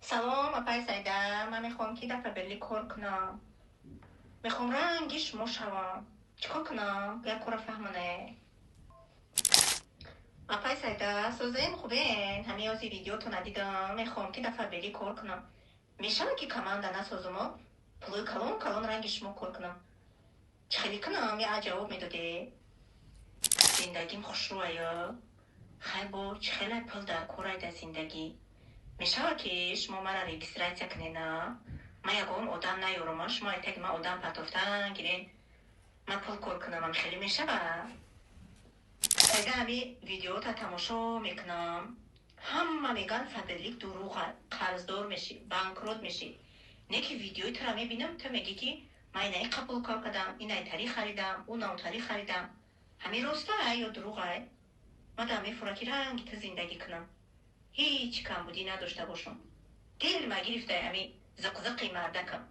Салом, апай Сайда. Ман мехоҳам, ки дар Фаберлик кор кунам. Мехоҳам ранги шумо шавам. Чӣ кор кунам? Як кора фаҳмоне. Апай Сайда, созен, хубен? Ҳамин ози видеотона дидам. Мехоҳам, ки дар Фаберлик кор кунам. Мешавад, ки команда насозумо, пулои калон калон, ранги шумо кор кунам? Чӣ хеле кунам? Я ҷавоб медоде. Зиндагим хушрӯая. Хай, бо чӣ хеле пул дар корай дар зиндагӣ. Мешавад, ки шумо мара регистрация кунена, ман ягон одам наёрама, шумо айтаги ман одам партофтан гирен, ман пул кор кунамам, хеле мешавад? Сайда, ҳами видеота тамошо мекунам. Ҳама мегӯянд, Фаберлик дурӯға, қарздор мешӣ, банкрот мешӣ. Не ки видеои тура мебинам, ту мегӣ, ки ман инаи қабул кор кардам, инай тари харидам, ӯ навтари харидам. Ҳамин ростаа ё дурӯғай? Ман дам мефура, ки ранги ту зиндагӣ кунам, ҳеҷ камбудӣ надошта бошам. Дил ма гирифтай ҳами зиқзиқи мардакам.